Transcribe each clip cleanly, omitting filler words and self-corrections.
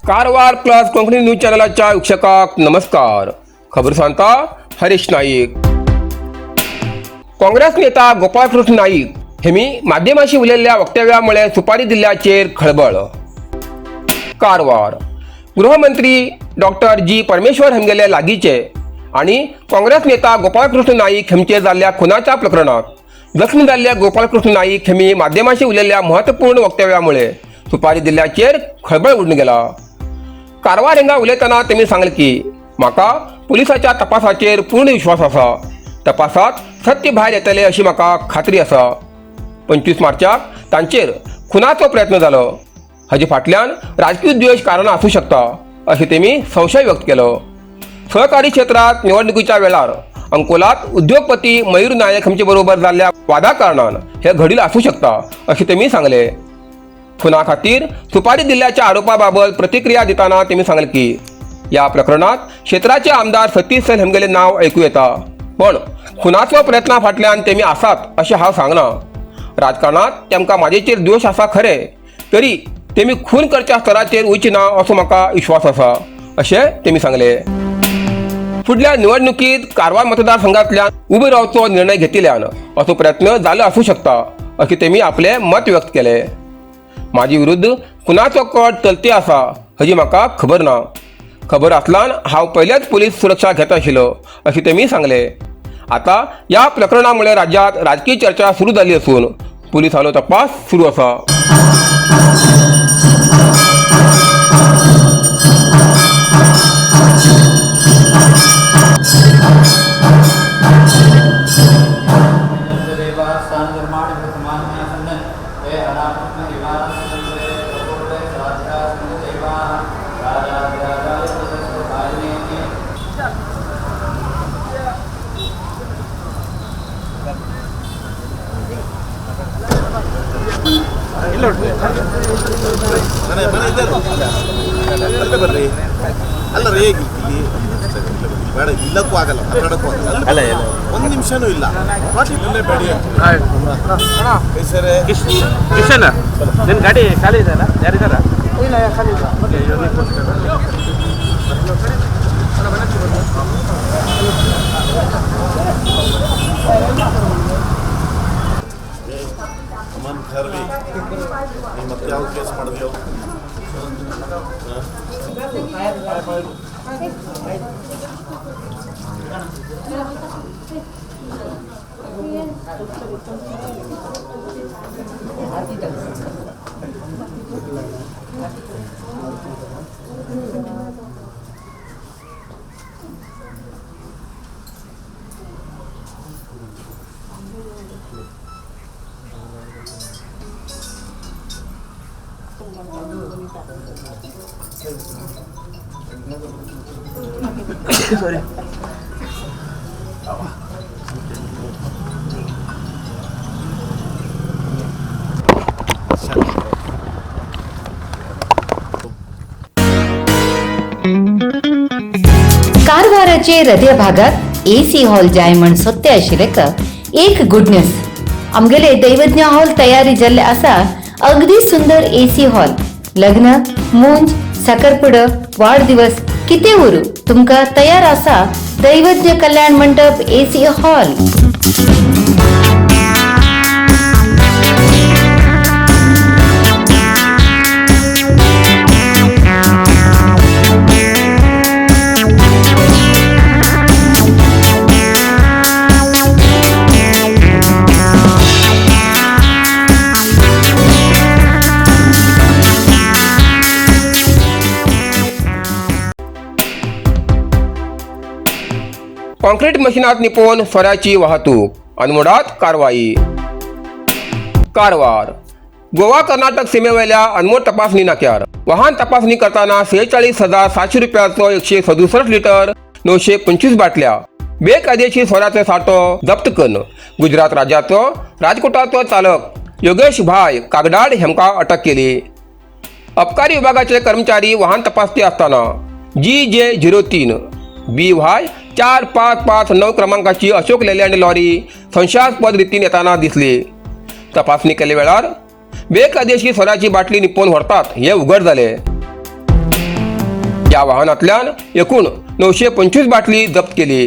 Karwar plus Konkani news चॅनलाच्या वीक्षकांक नमस्कार. खबर सांगता हरीश नाईक. काँग्रेस नेता गोपाळकृष्ण नाईक हेमी माध्यमाशी उलयल्ल्या वक्तव्यामुळे सुपारी दिल्ल्याचेर खळबळ. कारवार गृहमंत्री डॉक्टर जी परमेश्वर हेमगेले लागीचे आणि काँग्रेस नेता गोपाळकृष्ण नाईक हेमचे जाल्ल्या खुनाच्या प्रकरणात जखमी जाल्ल्या गोपाळकृष्ण नाईक हेमी माध्यमाशी उलयल्ल्या महत्वपूर्ण वक्तव्यामुळे सुपारी दिल्ल्याचेर खळबळ उडून गेला. कारवार हिंगा उलयतना तेमी सांगलें की म्हाका पुलिसाच्या तपासाचेर पूर्ण विश्वास आसा. तपासात सत्य भायर येतलें अशी म्हाका खात्री आसा. 25 मार्चाक तांचेर खुनाचो प्रयत्न जालो. हाजे फाटल्यान राजकीय द्वेश कारणां आसूं शकता अशें तेमी संशय व्यक्त केलो. सहकारी क्षेत्रात निवडणुकीच्या वेळार अंकोलात उद्योगपती मयूर नायक हांचे बरोबर जाल्ल्या वादा कारणान हे घडील आसूं शकता अशें तेमी सांगलें. खुना खातीर सुपारी दिल्ल्याच्या आरोपाबाबत प्रतिक्रिया दिताना तेमी सांगलें की या प्रकरणात क्षेत्राचे आमदार सतीश सैल हेमगेले नाव ऐकू येता, पण खुनाचो प्रयत्ना फाटल्यान तेमी आसात अशें हांव सांगना. राजकारणात तेमकां म्हाजेचेर द्वेश आसा खरें, तरी तेमी खून करच्या स्तराचेर वयची ना असो म्हाका विश्वास आसा अशें तेमी सांगलें. फुडल्या निवडणुकीत कारवार मतदारसंघातल्यान उबे रावचो निर्णय घेतिल्ल्यान असो प्रयत्न जालो आसूं शकता अशें तेमी आपलें मत व्यक्त केलें. म्हाजे विरुद्ध खुनाचो कट चलती आसा हाजी म्हाका खबर ना. खबर आसल्यान हांव पयलेच पुलीस सुरक्षा घेता आशिल्लो अशें तेमी सांगलें. आतां ह्या प्रकरणामुळे राज्यात राजकीय चर्चा सुरू जाली असून पुलिसांचो तपास सुरू आसा. ಮನೆ ಮನೆ ಇದ್ದಾರೆ ಅಲ್ಲೇ ಬರ್ರಿ. ಅಲ್ಲ ರೀ, ಇಲ್ಲಿ ಬೇಡ, ಇಲ್ಲಕ್ಕೂ ಆಗಲ್ಲ, ಮಾತಾಡೋಕ್ಕೂ ಆಗಲ್ಲ. ಅಲ್ಲ ಇಲ್ಲ. ಒಂದು ನಿಮಿಷನೂ ಇಲ್ಲ. ಇಲ್ಲೇ ಬೇಡಿ ಅಂತ ಸರ್. ಕಿಶನ್, ನಿನ್ನ ಗಾಡಿ ಖಾಲಿ ಇದೆ ಅಲ್ಲ? ಯಾರಿದಾರ? ಅಮನ್ ಖರ್ವಿ, ನೀ ಮತ್ತೆ ಯಾವ ಕೇಸ್ ಮಾಡಿದ್ಯೋ? कारवाराचे हृदय भागात एसी हॉल जाय म्हण सोदते आशिल्ले का एक गुडनेस आमगेले दैवज्ञ हॉल तयारी जाल्ले आसा. अगदी सुंदर एसी हॉल, लग्न, मुंज, साखरपुडो, वाढदिवस कितें उरू तुमकां तयार आसा दैवज्ञ कल्याण मंडप एसी हॉल. कॉन्क्रीट मशिनात निपोवन सोऱ्याची वाहतूक, अनमोडात कारवाई. कारवार गोवा कर्नाटक सीमेवयल्या अनमोड तपासणी नाक्यार वाहन तपासणी करताना 46,700 रुपयाचो 167 लिटर 925 बाटल्या बेकायदेशीर सोऱ्याचो साठो जप्त करून गुजरात राज्याचो राजकोटाचो चालक योगेश भाय कागडाड हेमकां अटक केली. अबकारी विभागाचे कर्मचारी वाहन तपासती असताना GJ 03 BY 4559 क्रमांकाची अशोक लेलँड लॉरी संशयास्पद रितीन येताना दिसली. तपासणी केल्या वेळार बेकायदेशीर सोऱ्याची बाटली निपोवन व्हरतात हे उघड जाले. ह्या वाहनांतल्यान एकूण 925 बाटली जप्त केली.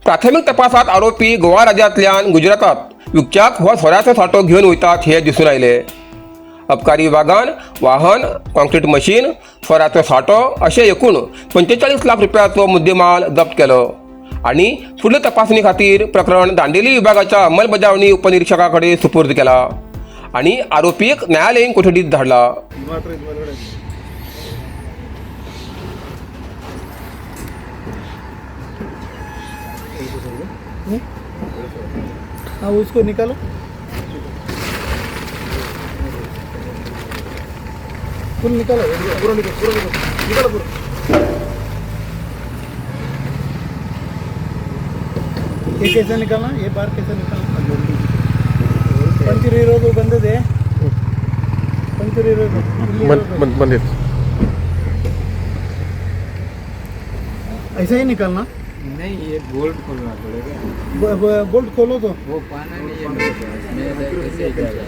प्राथमिक तपासात आरोपी गोवा राज्यांतल्यान गुजरातात विकच्याक हो सोऱ्याचो सांठो घेवन वयतात हे दिसून आयले. अबकारी विभागान वाहन, कॉन्क्रीट मशीन, सोऱ्याचो सांठो अशें एकूण 45 लाख रुपयाचो मुद्देमाल जप्त केलो आनी फुडले तपासणी खातीर प्रकरण दांडेली विभागाच्या अंमलबजावणी उपनिरीक्षका कडेन सुपूर्द केला आनी आरोपीक न्यायालयीन कोठडीत धाडला. हाँ, उसको निकालो. फुल निकालो, पूरा निकालो, पूरा निकालो, निकालो पूरा. ये कैसे निकालना? ये बार कैसे निकालना? ಪಂಚರ್ ಇರೋದು ಬಂದಿದೆ, ಪಂಚರ್ ಇರೋದು ಇಲ್ಲಿ ಇರೋದು. ಬಂದಿತ್ತು. ऐसा ही निकालना. नहीं, ये बोल्ट खोलना पड़ेगा. बोल्ट खोलो तो. वो पाना नहीं है मेरे पास, मेरा ऐसे ही जाएगा.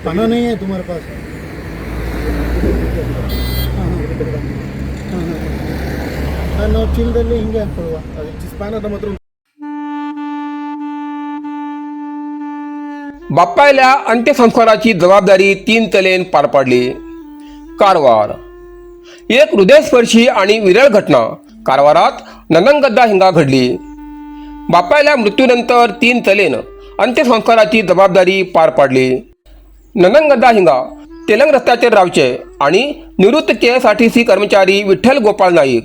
पाना नहीं है तुम्हारे पास? ಹಾಂ ಹಾಂ ಹಾಂ, ನಾವು ಚೀಲದಲ್ಲಿ ಹಿಂಗೆ ಹಾಕ್ಕೊಡುವ. ಸ್ಪ್ಯಾನರ್ ನಮ್ಮ ಹತ್ರ. बाप्पायल्या अंत्यसंस्काराची जबाबदारी 3 चलयेन पार पाडली. कारवार. एक हृदयस्पर्शी आणि विरळ घटना कारवारात नंदनगद्दा हिंगा घडली. बापायल्या मृत्यूनंतर 3 चलयेन अंत्यसंस्काराची जबाबदारी पार पाडली. नंदनगद्दा हिंगा तेलंग रस्त्याचेर रावचे आणि निवृत्त KSRTC कर्मचारी विठ्ठल गोपाळ नाईक,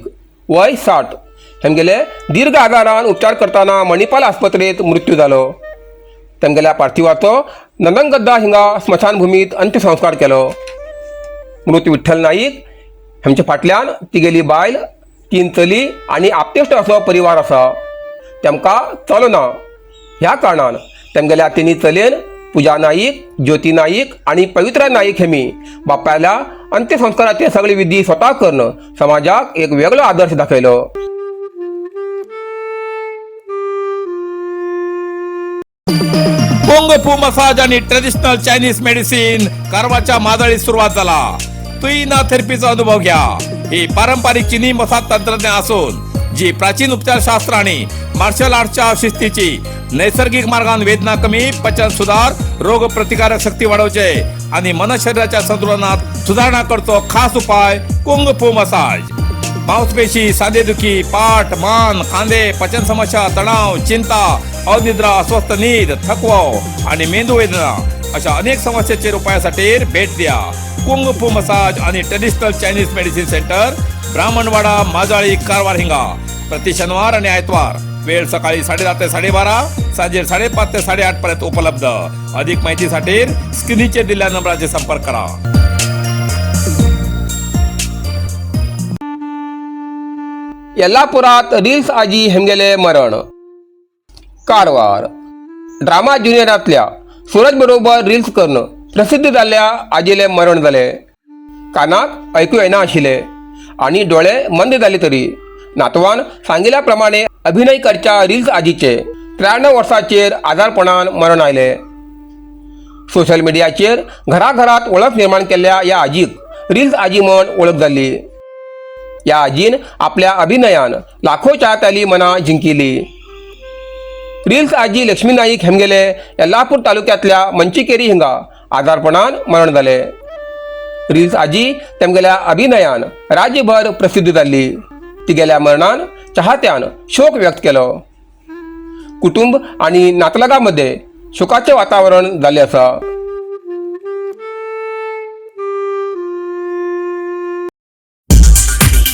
वय 60, हेमगेले दीर्घ आजारान उपचार करताना मणिपाल आस्पत्रेत मृत्यू जालो. तेमगेल्या पार्थिवाचो नंदनगद्दा हिंगा स्मशानभूमीत अंत्यसंस्कार केलो. मृत विठ्ठल नाईक हेमच्या फाटल्यान तिगेली बायल, 3 चली आनी आपतेश्ट असो परिवार आसा. तेमकां चलो ना ह्या कारणान तेमगेल्या तिनी चलयेन पुजा नाईक, ज्योती नाईक आनी पवित्रा नाईक हेमी बापायल्या अंत्यसंस्काराचे सगळे विधी स्वता करून समाजाक एक वेगळो आदर्श दाखयलो. कुंग फू मसाज आणि ट्रेडिशनल चायनीज मेडिसिन कारवारच्या मादळीत सुरुवात झाला. तुईना थेरपीचा अनुभव घ्या. ही पारंपरिक चिनी मसाज तंत्रज्ञान असून जी प्राचीन उपचारशास्त्र आणि मार्शल आर्टच्या शिस्तीची नैसर्गिक मार्गान वेदना कमी, पचन सुधार, रोग प्रतिकारक शक्ती वाढवचे आणि मन शरीराच्या संतुलनात सुधारणा करतो खास उपाय कुंग फू मसाज. मांसपेशी, सांधेदुखी, पाठ, मान, खांदे, पचन समस्या, तणाव, चिंता, अनिद्रा, अस्वस्थ नीद, थकवा आणि मेंदू वेदना अशा अनेक समस्येचेर उपायासाठी भेट द्या कुंग फू मसाज आणि traditional Chinese medicine centre, Brahmanwada, Majali, Karwar हिंगा. प्रति शनिवार आणि आयतवार वेळ सकाळी 10:30 ते 12:30, सांजे 5:30 ते 8:30 पर्यंत उपलब्ध. अधिक माहितीसाठी स्क्रीनचे दिलेल्या नंबराचे संपर्क करा. येल्लापुरात रील्स आजी हेमगेले मरण. कारवार. ड्रामा ज्युनियरांतल्या सूरज बरोबर रील्स करून प्रसिद्ध जाल्ल्या आजीले मरण जाले. कानाक ऐकू येना आशिल्ले आनी डोळे मंद जाले तरी नातवान सांगिल्ल्या प्रमाणे अभिनय करच्या रील्स आजीचे 93 वर्सांचेर आजारपणान मरण आयले. सोशल मिडियाचेर घराघरात वळख निर्माण केल्ल्या ह्या आजीक रील्स आजी म्हण वळख जाल्ली. ह्या आजीन आपल्या अभिनयान लाखो चाहत्यांली मनां जिंकिली. रील्स आजी लक्ष्मी नाईक हेमगेले येल्लापूर तालुक्यांतल्या मंचिकेरी हिंगा आजारपणान मरण जाले. रील्स आजी तेमगेल्या अभिनयान राज्यभर प्रसिद्ध जाल्ली. तिगेल्या मरणान चाहत्यान शोक व्यक्त केलो. कुटुंब आनी नातलगां मदें शोकाचें वातावरण जाल्लें आसा.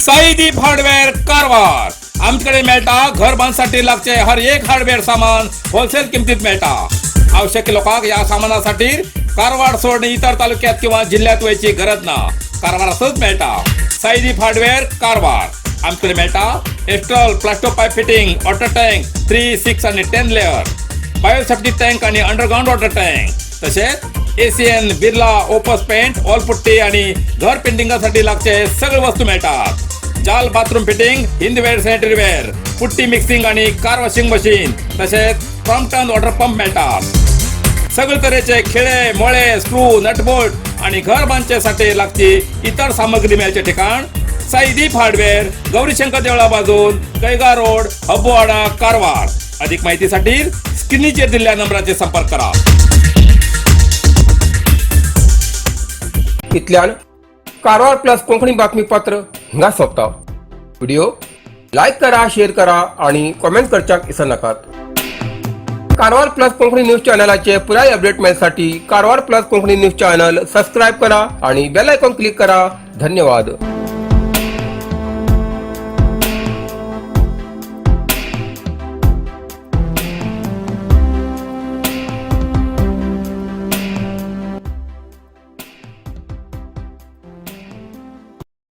साईदीप हार्डवेअर कारवार. आमच्याकडे मेळटा घर बांधसाठी लागचे हर एक हार्डवेअर सामान होलसेल किमतीत मेळटा. आवश्यक लोकांक या सामानासाठी कारवार सोडून इतर तालुक्यात किंवा जिल्ह्यात वयची गरज ना, कारवारातच मेळटा. साईदीप हार्डवेअर कारवार. आमच्याकडे मेळटा Astral Plasto pipe fitting, water tank 3, 6 आणि 10 लेअर, बायोसेफ्टी टँक आणि अंडरग्राऊंड वॉटर टँक, तसेच Asian, Birla Opus paint, wall putty आणि घर पेंटिंगासाठी लागचे सगळे वस्तू मिळतात. जाल bathroom fitting, Hindware, sanitary ware, putty mixing आणि कार वॉशिंग मशीन, तसेच क्रॉम्प्टन वॉटर पंप मिळतात. सगळे तऱ्हेचे खिळे, मोळे, स्क्रू, नटबोल्ट आणि घर बांधण्यासाठी लागची इतर सामग्री मिळायचे ठिकाण. साईदीप हार्डवेअर, गौरीशंकर देवळा बाजून, कैगा रोड, अबुवाडा, कारवार. अधिक माहितीसाठी स्क्रीनचे दिलेल्या नंबराचे संपर्क करा. इतल्यान कारवार प्लस कोंकणी बातमीपत्र हिंगा सोंपता. व्हिडिओ लायक करा, शेअर करा आणि कॉमेंट करच्याक विसरनाकात. कारवार प्लस कोंकणी न्यूज चॅनलाचे पुराय update मेळसाठी Karwar plus Konkani news channel subscribe करा आणि बेल आयकॉन क्लिक करा. धन्यवाद.